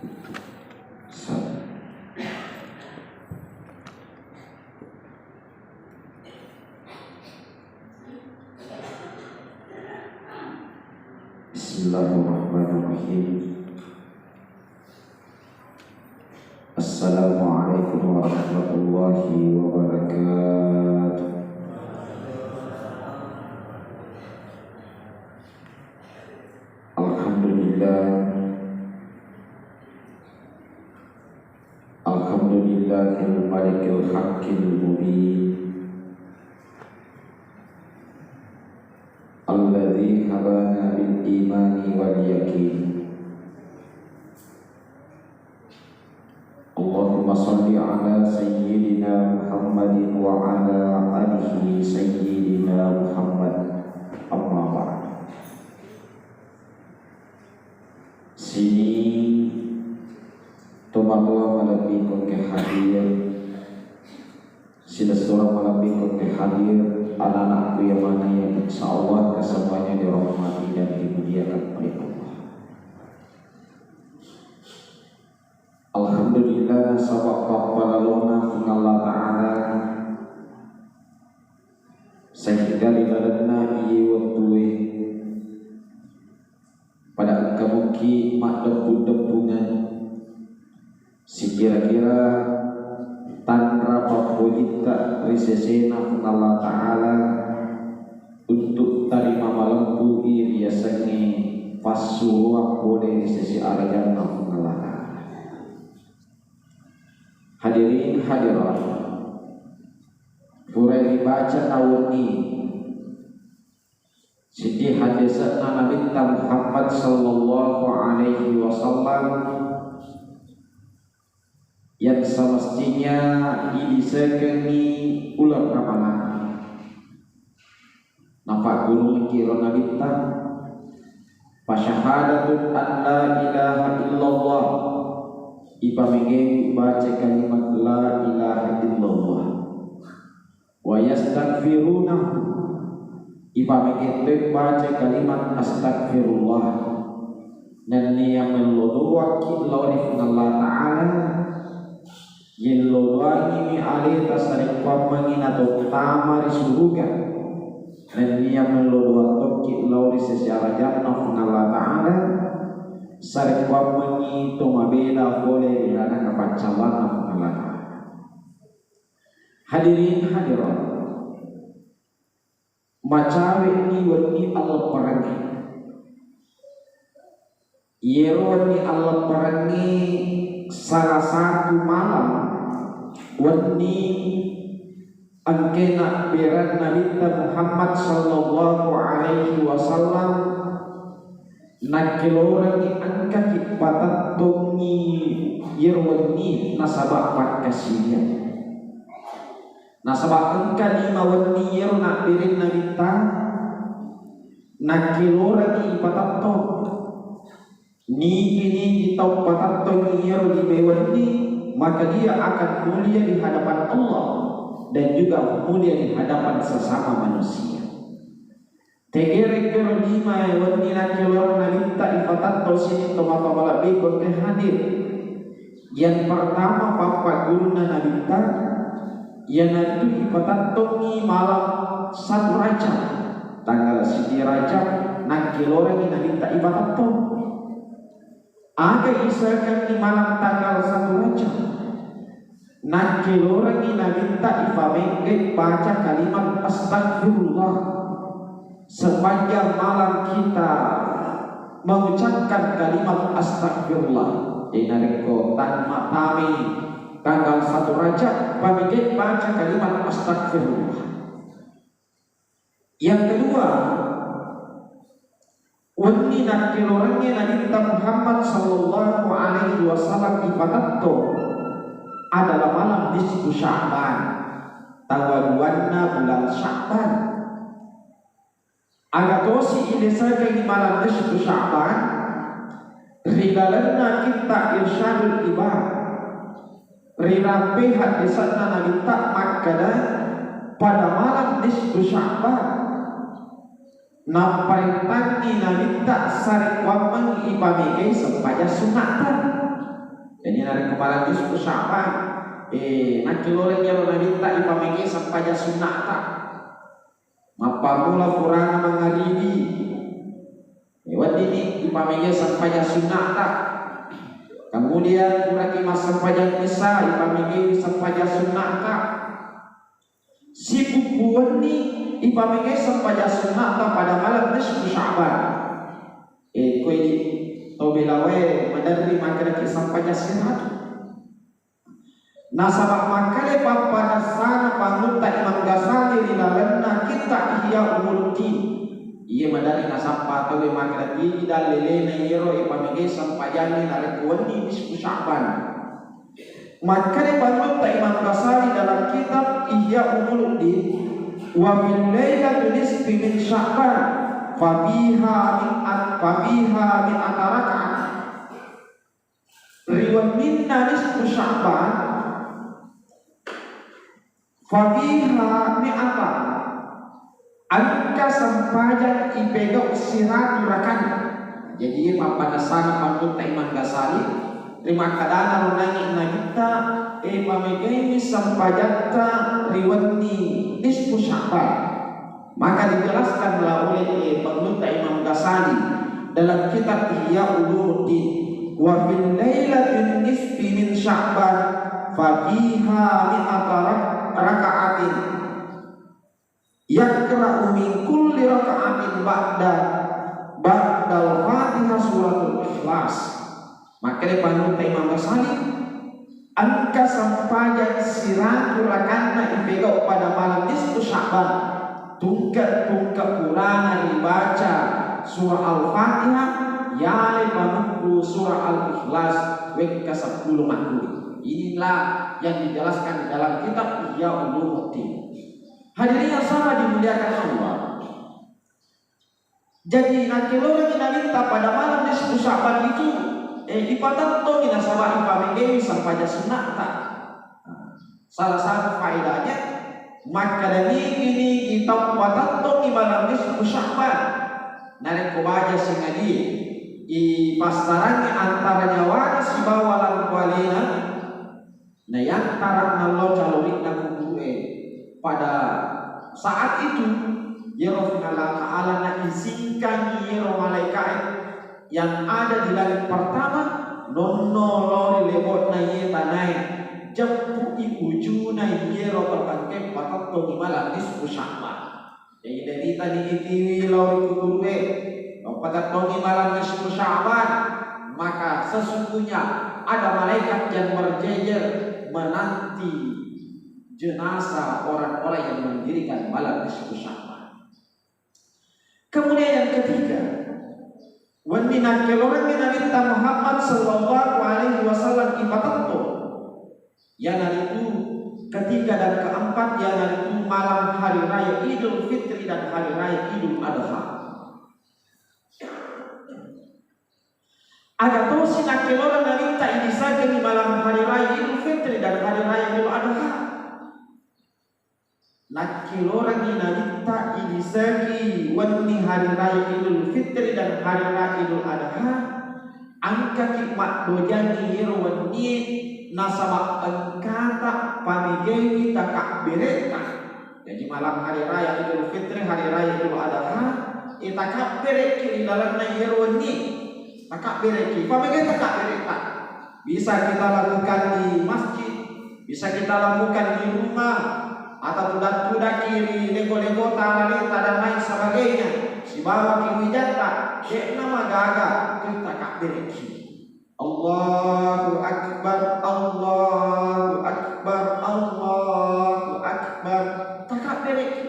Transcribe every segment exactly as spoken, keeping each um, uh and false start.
Bismillahirrahmanirrahim. Assalamualaikum warahmatullahi wabarakatuh. Alhamdulillah. Alhamdulillahil malikil haqqil mubin. Alladzi habana bil imani wal yaqin. Allahumma shalli ala sayyidina Muhammadin wa ala alihi sayyidina Muhammad. Amma ba'd. Sining tomatoa malebbi ko engka hadir, silessureng malebbi ko engka hadir, anak-anakku yang mana yang insya Allah kesemuanya dirahmati dan dimuliakan oleh Allah. Alhamdulillah, nasaba pappalalona Puang Allah Ta'ala, sehingga ri lalenna iye wettue pada engka muki maddeppu-deppungan, sikira-kira tanra pappojitta ri sesena Puang Allah Ta'ala, untuk tarima malempu i riasengnge passuroang pole ri sese arajanna Puang Allah Ta'ala. Hadirin hadirat, pura ribaca nawenni siddi hadese'na Nabitta Muhammad sallallahu alaihi wasallam yang semestinya idisekengngi uleng Ramalang. Napaggurungki ro Nabitta, fa syahadatun an la ilaha illallah, ipamegei baca kalimat la ilaha illallah, wa yastaghfirunahu, ipamegei toi baca kalimat astagfirullah, nennia mello doakki lao ri Puang Allah Ta'ala, yello doangimi aleta sarekkuammengi natottama ri suruga, nennia mello doang tokki lao ri sese arajanna Puang Allah Ta'ala, sarekkuammengi to mabela pole ri ladang paccallanna Puang Allah Ta'ala. Hadirin hadirat, macawe'ni wenni allepperengnge. Iyero wenni allepperengnge salah satu malam wenni engkena beranna Nabitta Muhammad sallallahu alaihi wasallam, nakkelorengngi engkaki patettongngi iyero wenni nasaba pakkasiwiang. Nasaba engka lima wenni iyero nabberenna Nabitta, nakkelorengngi ipatettong. Nigi-nigi tau patettongngi iyaro lima wenni, maka dia akan mulia di hadapan Allah dan juga mulia di hadapan sesama manusia. Tegereng kero lima wenni nakkelorenna Nabitta ipatettong sining tomatoa malebbi ko engka hadir. Yang pertama, pappaggurunna Nabitta, iyanaritu ipatettongngi malam satu Rajab, tanggal siddi Rajab, nakkelorengngi Nabitta ipatettong. Aga isekengngi malam tanggal satu Rajab? Nakkelorengngi Nabitta ipameggai baca kalimat astagfirullah. Sepanjang malam kita mengucapkan kalimat astagfirullah. Jadi narekko tang-, mattami tanggal satu Rajab, pameggai baca kalimat astagfirullah. Yang kedua, wenni nakkelorengnge Nabitta Muhammad sallallahu alaihi wasallam ipatettong adalah malam nisfu Sya'ban, tawaduanna bulan Sya'ban. Aga tosi ilesekengngi malam nisfu Sya'ban? Ri lalenna kitta Irsyadul Ibad, rirampe haddesanna Nabitta makkeda, pada malam nisfu Sya'ban, napparentangngi Nabitta sarekkuammengngi ipamegai sempajang sunnatta. Narekko malam nisfu Sya'ban, eh, nakkelorengngi ero Nabitta ipamegei sempajang sunna'ta. Mappammula purana mangaribi, eh, weddinni ipamegei sempajang sunna'ta. Kemudian puraki massempajang isya, ipamegei sempajang sunna'ta. Sipuppu wenni ipamegei sempajang sunna'ta pada malam nisfu Sya'ban. Eh, ko idi to belawae maderri makkedaki sempajang siratu. Nasaba makkeda pappanessana pangulutta Imam Ghazali ri lalenna kitta Ihya Ulumuddin. Iya maderri nasappa tauwe makkeda tigi dallelena iyero ipamegei sempajangnge narekko wenni nisfu Sya'ban. Makkeda pangulutta Imam Ghazali dalam kitab Ihya Ulumuddin, "Wa fil lailati nisfi min Sya'ban, fabiha min at-, fabiha min ataraka'at." Ri wenninna nisfu Sya'ban, fabiha mi'ata, engka sempajang ipegau siratu rakang. Jadi, iya pappanessana pangulutta Imam Ghazali, ri makkedana runangi Nabitta, eh, pamegaimi sempajatta ri wenni nisfu Sya'ban. Maka dijelaskan oleh pangulutta Imam Ghazali dalam kitab Ihya Ulumuddin, "Wa fil lailatin nisfi min Sya'ban, fabiha mi'ata rak-, raka'atin. Yaqra'u min kulli raka'atin ba'da, ba'dal Fatihah suratul Ikhlas." Makkeda pangulutta Imam Ghazali, engka sempajang siratu rakanna ipegau pada malam nisfu Sya'ban. Tungke-tungke purana ribaca surah Al-Fatihah, yale manukku surah Al-Ikhlas wekka seppulo makkuli. Inilah yang dijelaskan di dalam kitab Ihya Ulumuddin. Hadirin yang sama dimuliakan Allah. Jadi, nakkelorengngi Nabitta pada malam nisfu Sya'ban itu, eh, ipatettongi nasaba ipamegaiwi sempajang sunna'ta. Salah satu faedahnya, makkeda nigi-nigi tau patettongi malam nisfu Sya'ban. Narekko baja singadie, ipassarangi antara nyawana sibawa lantualena, Nayantara nallo calori'na kuburu'e. Pada saat itu, iyaro Puang Allah Ta'ala naisingkangi iyaro malaika'e yang ada di langit pertama, nonno lao ri lebo'na iye tanae, jeppu'i ujuna iyaro tau engkae patettongi malam nisfu Sya'ban. Jadi, deritani itiwi lao ri kuburu'e, napatettongi malam nisfu Sya'ban, maka sesungguhnya ada malaikat yang berjejer menanti jenazah orang-orang yang mendirikan malam nisfu Sya'ban. Kemudian yang ketiga, wenni nakkelorengngi Nabitta Muhammad sallallahu alaihi wasallam ipatetto, iyanaritu ketiga dan keempat, iyanaritu malam hari raya Idul Fitri dan hari raya Idul Adha. Aga tosi nakkeloreng Nabitta idisakengngi malam hari raya Idul Fitri dan hari raya Idul Adha? Nakkelorengngi Nabitta idisekki wenni hari raya Idul Fitri dan hari raya Idul Adha, engkaki maddojangi iyaro wennie nasaba engkata pamegaiwi takabberetta. Jadi, malam hari raya Idul Fitri, hari raya Idul Adha, eh, takabberekki ri lalenna iyaro wennie. Takabberekki, pamegai takabberetta. Bisa kita lakukan di masjid, bisa kita lakukan di rumah, atau tudang-tudangki ri lego-legota, alaleta, dan lain sebagainya. Sibawa ki wijatta, de'na magaga, kita takabberekki. Allahu Akbar, Allahu Akbar, Allahu Akbar. Takabberekki.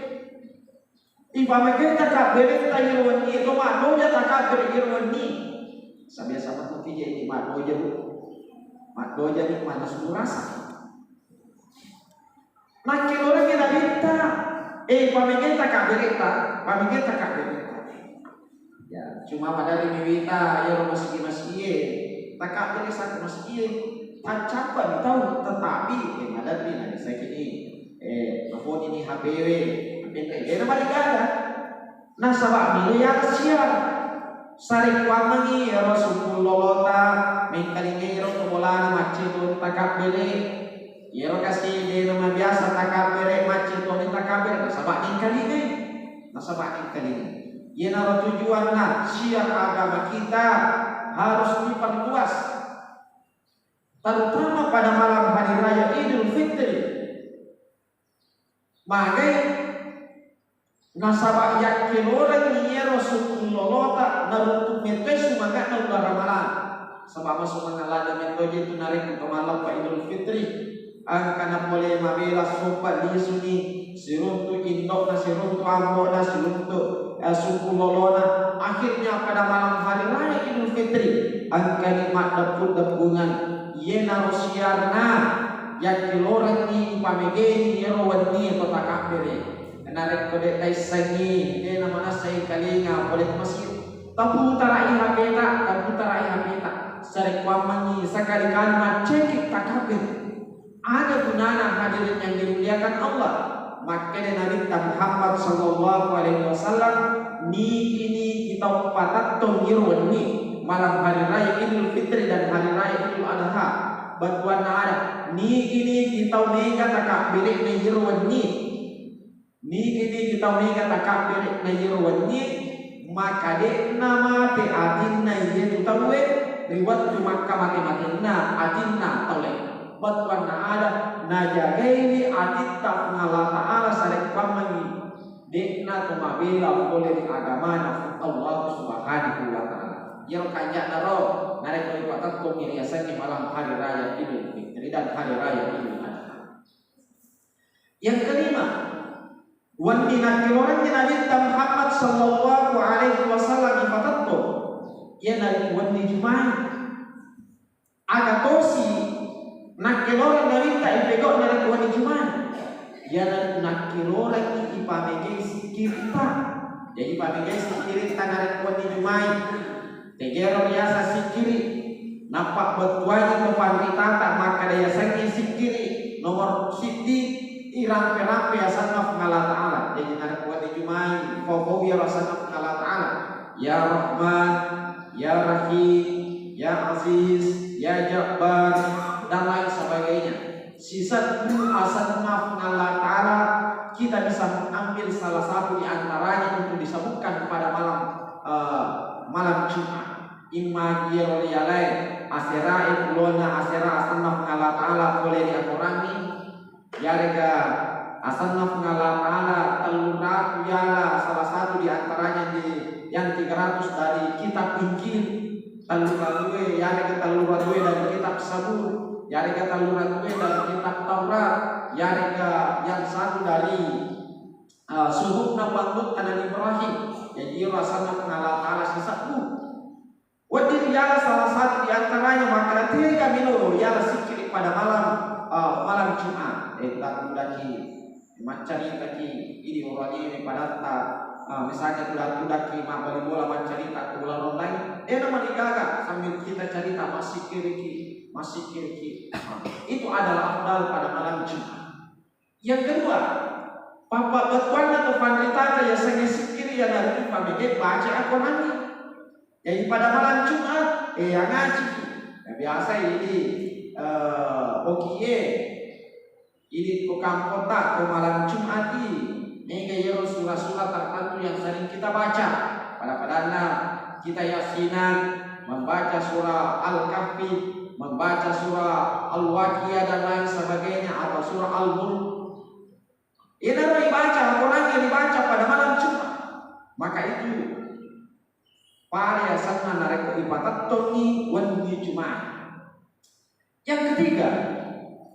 Ipamegai takabberetta iyaro wennie, to maddoja takabbere iyaro wennie. Sabiasa matu ki je maddoja, Bu. Maddoja ni mannasu rasa. Nakkelorengngi Nabitta, eh, pamegai takabberetta, pamegai takabberetta. Ya, cuma maderri miwita iyaro masigi-masigie, takabbere satu masigie, taccappa mi tau, tetapi, eh, maderri na disakini, eh, nafonini H P-we, H P-te, eh, namarigaga. Nasaba milo iyaro siar. Sarekkuammengngi iyaro sumpung lolota, mengkalingai iyaro lana macce toni takabbere. Iyaro kasi de namabiasa takabbere, macce toni takabbere, nasaba nengkalingai. Nasaba nengkalingai. Iyanaro tujuanna syiar agama kita harus diperluas. Terutama pada malam hari raya Idul Fitri. Magai nasaba yakkelorengngi iyaro sukku lolota naruntu metoi sumanga'na uleng Ramalang. Saba masumangeng ladde metoi je tu narekko to malleppa Idul Fitri. Engkana pole mabela sompa lisuni siruntu indo'na, siruntu ambo'na, siruntu, eh, sukku lolona. Akhirnya pada malam hari raya Idul Fitri, engkani maddeppu-deppungeng. Iyenaro syiarna yakkelorengngi upamegeni iyaro wennie to takabbere. Narekko de taissengngi, de namanessai kalinga pole masjid. Taputarai H P-ta, taputarai H P-ta. Sarekkuammengngi sekali-kali macceki takabbere. Aga gunana, hadirin yang dimuliakan Allah? Makkeda Nabitta Muhammad sallallahu alaihi wasallam, nigi-nigi tau patettong iro wenni malam hari raya Idul Fitri dan hari raya Idul Adha. Bettuanna ada, nigi-nigi tau mega takabbere'na iro wenni. Nigi-nigi tau mega takabbere na iyaro wennie, maka de'na mate atinna iyetu tauwe ri wettu makkamate-matenna atinna tauwe. Bettuanna ada, najagaini atitta Puang Allah Ta'ala sarekkuammengngi de'na to mabela pole ri agamana Allah Subhanahu wa Ta'ala. Iyaro kanja'naro narekko ripatettongngi riasengnge malam hari raya Idul Fitri dan hari raya Idul Adha. Yang kelima, wenni nakkelorengngi Nabitta Muhammad sallallahu alaihi wasallam ipatettong, iyanaritu wenni Jumae. Aga tosi nakkeloreng Nabitta ipegau narekko wenni Jumae? Iyanaritu nakkelorengngi ipamegei sikkiritta. Jadi, ipamegei sikkiritta narekko wenni Jumae. Tegero riaseng sikkiri, nappa bettuangngi to panritata makkeda yasengnge sikkiri nomor siddi irampe-rampe asenna Puang Allah Ta'ala. Jadi narekko wenni Jumae, fau-fau iyaro asenna Puang Allah Ta'ala. Ya Rahman, Ya Rahim, Ya Aziz, Ya Jabbar, dan lain sebagainya. Sisebbu asenna Puang Allah Ta'ala, kita bisa mengambil salah satu di antaranya untuk disebutkan pada malam, eh, malam Jumat. Imma iyaro rialae aserae, pulona asera asenna Puang Allah Ta'ala pole ri akorangnge, yarega asenna Puang Allah Ta'ala tellu ratu yala salah satu di antaranya di yang tiga ratus dari kitab Injil, tellu ratue, yarega tellu ratue dari kitab Zabur, yarega tellu ratue dari kitab Taurat, yarega yang satu dari, eh, suhufna panggotta Nabi Ibrahim. Jadi, iyaro asenna Puang Allah Ta'ala sisebbu. Wedding riala salah satu di antaranya makkeda tega melo yala sikkiri pada malam, eh, malam Jumat. Eh, tudang-tudaki maccaritaki idi orangnya padatta, eh, misalnya tudang-tudaki mabbali bola maccarita ke bola online. Eh, nama digaga sambil kita cerita massikkiriki, massikkiriki. Itu adalah afdal pada malam Jumat. Yang kedua, pappabettuanna to panritata yasengnge sikkiri iyanaritu pamege baca akorangnge. Jadi pada malam Jumat, eh, angajiki. Nah, biasa ini, eh, okie, ini ko kampota ko malam Jumat i, mega iyaro sura-sura tertentu yang sering kita baca. Pada-padanna kita yasinan, membaca surah Al-Kahfi, membaca surah Al-Waqiah dan lain sebagainya, atau surah Al-Mulk. Iyanaro ibaca, Al-Quran yang dibaca pada malam Jumat. Maka itu pada yasenna narekko ipatettongi wenni Jumat. Yang ketiga,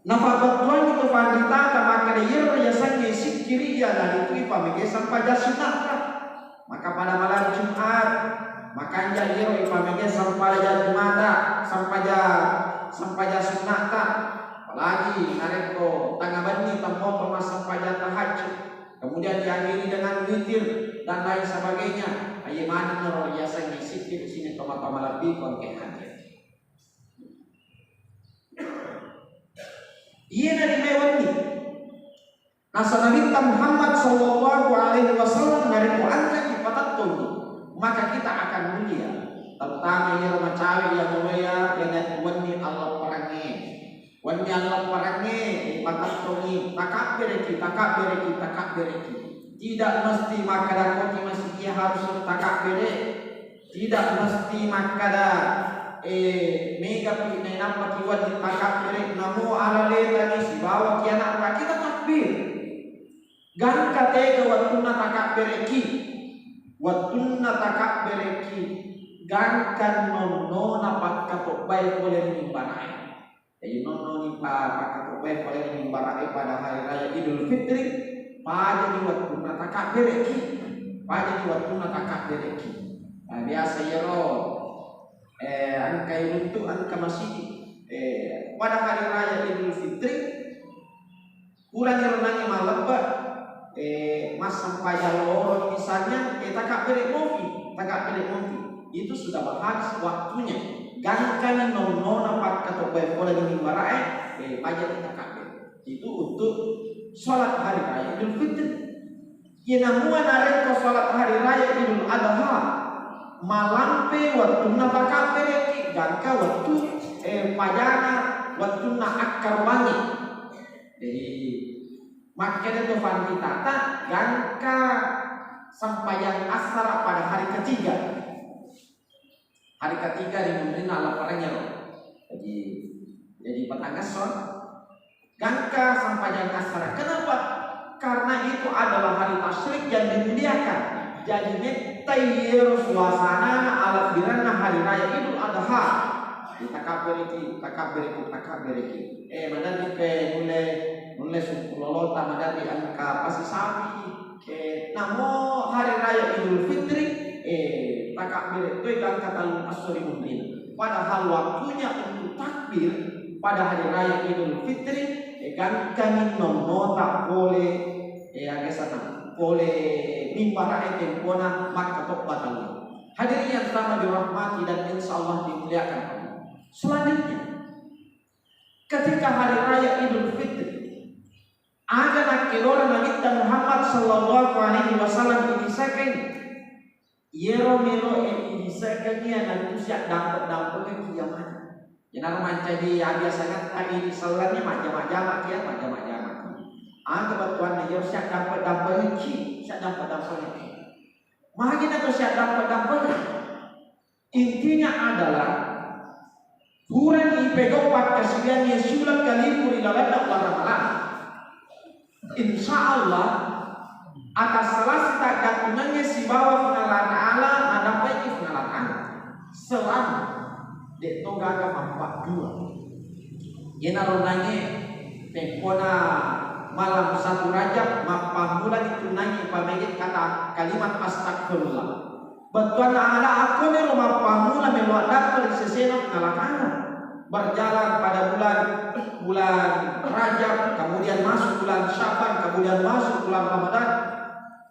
napabbettuangngi tu panritata makkeda iyaro yasengnge sikkiri iyanaritu ipamege sempajang sunnata. Maka pada malam Jumat, makanja iyaro ipamege sempajang Jumata, sempajang, sempajang sunnata. Apalagi narekko tengnga benni temmoto massempajang tahajud, kemudian diakhiri dengan witir dan lain sebagainya. Aye maneng ro yasengnge sikkiri sini tomatoa malebbi ko engke hadir. Iyana ri mewanni. Nasa Nabitta Muhammad sallallahu alaihi wasallam narekko engkaki patettongi, maka kita akan mulia. Terutama iyaro macawe iya mulaya, iyanatu wenni Allah perang Yang lapparangnge, eh, patattongi, takabbereki, takabbereki, takabbereki. Tidak mesti makkada koti masigi harus takabbere. Tidak mesti makkada, eh, megapi nainappaki wedding takabbere, namo alaletani sibawa kiana'ta kita takbir. Gangka tega wettunna takabbereki. Wettunna takabbereki, gangka nonnona pakkatobbae pole ri mimbarae. Jadi nonnoni pa-, pakkatobbae pole ri mimbarae pada hari raya Idul Fitri, pajani wettunna takabbereki. Pajani wettunna takabbereki. Nah, biasa iyaro, eh, engka iruntu, engka masigi. Eh, pada hari raya Idul Fitri, Purani ro nangnge malleppe, eh, massempajang lohoro misalnya, eh, takabbere mopi, takabbere mopi. Itu sudah habis waktunya. Gangkani nonnona pakkatobbae pole ri mimbarae, eh, pajani takabbere. Itu untuk sholat hari raya Idul Fitri. Iyanamua narekko sholat hari raya Idul Adha, malampe wettunna takabbereki, gangka wettu, eh, pajana wettunna akkarobangngi. Jadi, makkeda to fantitata, gangka sempajang assara pada hari ketiga. Hari ketiga ri munrinna lapparangnge ro. Jadi, jadi patangngesso, gangka sempajang assara. Kenapa? Karena itu adalah hari tasyrik yang dimuliakan. Jadi, mettai iyero suasanana alebbirenna hari raya Idul Adha. Ditakabbereki, takabbereki, takabbereki. Eh, maderri pe nulle, nulle sumpulolota, maderri engka pasi sapi. Eh, namo hari raya Idul Fitri, eh, takabbere toi gangka tellung esso ri munrina. Padahal waktunya untuk takbir pada hari raya Idul Fitri, eh, gangkani nonnota pole, eh, aga sana, pole mimbarae tempona makkatobba tauwe. Hadirin yang sama dirahmati dan insya Allah dimuliakan Allah. Selanjutnya, ketika hari raya Idul Fitri, aga nakkelora Nabitta Muhammad sallallahu alaihi wasallam idisekengngi. Iyero meloe idisekengngi iyanaritu siaddampe-dampengekki jamana. Iyanaro mancaji abiasangatta idi sellengnge majjama-jamaki, ya, majjama-jamaki. Aga bettuanna iyero siaddampe-dampengekki, siaddampe-dampengekki. Magi nato siaddampe-dampengekki? Intinya adalah, purani ipegau pakkasiwiangnge suleng kalipu ri lalenna uleng Ramalang. Insya Allah, atassalasi taggattungengnge sibawa Puang Allah Ta'ala, nadampeiki Puang Allah Ta'ala. Selama de' to gaga mappaddua. Iyanaro nangnge tempona malam satu Rajab, mappammulani tu nangnge pamege kata kalimat astagfirullah. Bettuanna ada akkoniro mappammula melo addampe ri sesena Puang Allah Ta'ala. Berjalan pada bulan, bulan Rajab, kemudian masuk bulan Syaban, kemudian masuk bulan Ramadan.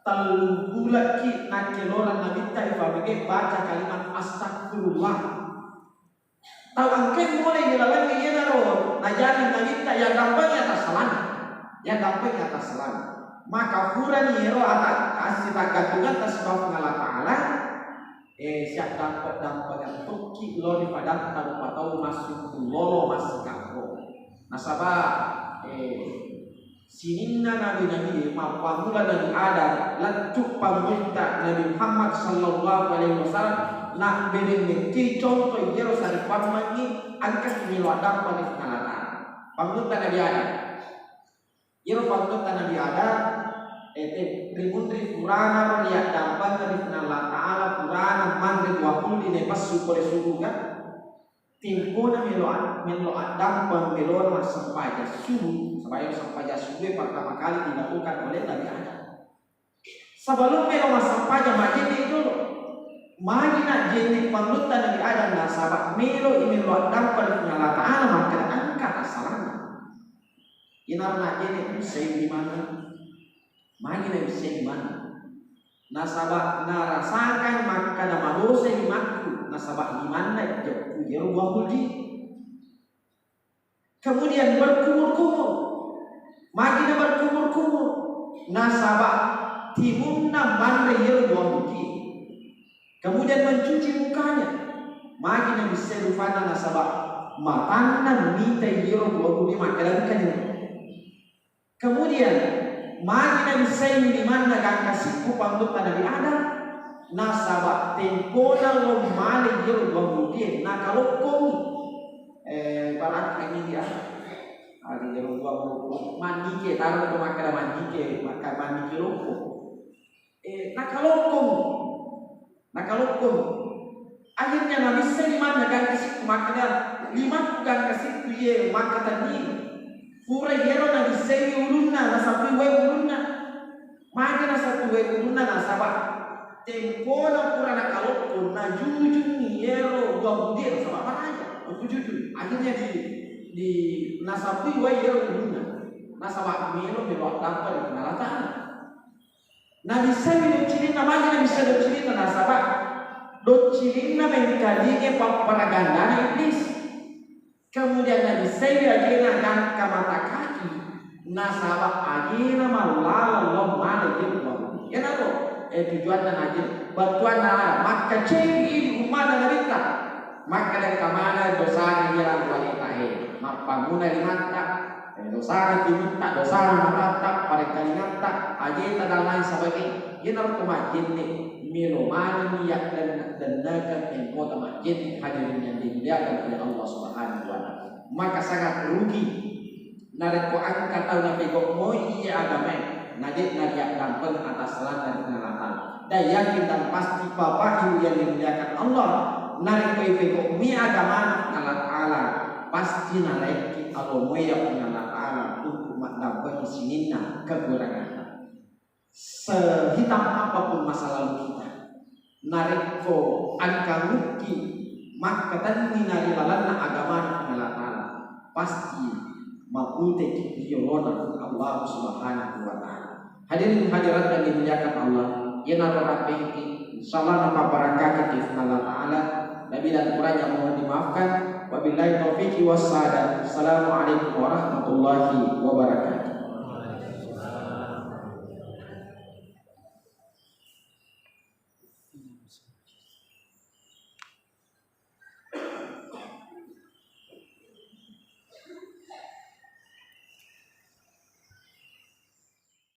Tellung bulekki nakkelorang Nabitta ipamege baca kalimat astagfirullah. Tau engkae mulai ri lalenna iyanaro najamin Nabitta, yaddampengi atassalana. Yaddampengi atassalana. Maka purani ero ata-, assitaggattungetta sibawa Puang Allah Ta'ala, eh, siaddampe-dampengeng tokki lao ri padatta rupa tau massumpung lolo massikappo. Nasaba, eh, Sininna nabi-nabi, mappammula Nabi Adam, lettu pangulutta Nabi Muhammad sallallahu alaihi wasallam, nabbereng metti contoh iyaro sarimpammengngi engka melo addampa ri Puang Allah Ta'ala. Pangulutta Nabi Adam. Iyaro pangulutta Nabi Adam, ete, rimunri purana ro riaddampa ri Puang Allah Ta'ala, purana manre buah kuldi naipessu pole suruga. Tempona melo ad-, melo addampeng, melona massempajang subuh, saba iyaro sempajang subuh pertama kali dilakukan oleh Nabi Adam. Sebelum melo massempajang, majjenne dulu. Magi najjenne pangulutta Nabi Adam, nasaba melo i melo addampeng ri Puang Allah Ta'ala, makkeda engka tassalana. Inaro najjenne, sai limanna. Magi nabissai limanna. Nasaba narasakan makkeda madosai limakku, nasaba limanna jeppu iyaro buah kuldi. Kemudian berkumur-kumur. Magi na berkumur-kumur? Nasaba timunna manre iyaro buah kuldi. Kemudian mencuci mukanya. Magi nabissai rupanna? Nasaba Matanna mita iyaro dua budi makkeda engkani. Kemudian, magi nabissai limanna gangka sikku panggutta Nabi Adam, nasaba tempona lo male iyaro dua budie nakalokkongi. Eh, ibaratkan ini dia. Ada iyaro dua budi mannike, taruh ke makkeda mannike, maka mannike lokko. Eh, nakalokkong. Nakalokkong. Akhirnya nabissai limanna gangka sikku makkeda, limakku gangka sikku iye makkatenni. Pura iyaro nabissai ulunna, nasapui wae ulunna. Magi nasapui wae ulunna, nasaba tempona pura nakalokkong, najujungi iyaro dua budie nasaba maraja. Aku jujung. Akhirnya di, di nasapui wae iyaro ulunna. Nasaba melo, melo addampa ri Puang Allah Ta'ala. Nabissai doccilinna, magi nabissai doccilinna, nasaba doccilinna mengkalingai papparagandana iblis. Kemudian nabissai ajena gangka mata kaki, nasaba ajena mallaleng lao male ri Puang. Iyanaro, eh, tujuanna najena, battuanna ada, makkacengi idi ummana Nabitta. Makkeda engka maneng dosana iya lao ri aleta e, mappamuna limatta, eh, dosana tinutta, dosana matatta, parekkalingatta, ajeta dan lain sebagainya. Iyanaro to majjenne, melo manenni yadden-, dennekeng tempota majjenne, hadirin yang dimuliakan oleh Allah Subhanahu wa Ta'ala. Maka sangat rugi narekko engka tau napegau moi iya agamae, na de'na riaddampeng atas lanna ri Puang Allah Ta'ala. Dan yakin dan pasti Bapak Ibu yang dimuliakan Allah, narekko ipegau moi agamana Puang Allah Ta'ala, pasti nalaekki alomoe ya Puang Allah Ta'ala untuk maddampengi sininna kekuranganna. Sehitam apapun masa lalu kita, narekko engka mukki makkatenni na ri lalenna agamana Puang Allah Ta'ala, pasti maputeki ri yolona Allah Subhanahu wa Ta'ala. Hadirin hadirat yang dimuliakan Allah, iyanaro rappengki, insyaallah napabbarakakiki Puang Allah Ta'ala. Lebih dan kurangnya mohon dimaafkan. Wabillahi taufiq wassadah. Assalamualaikum warahmatullahi wabarakatuh.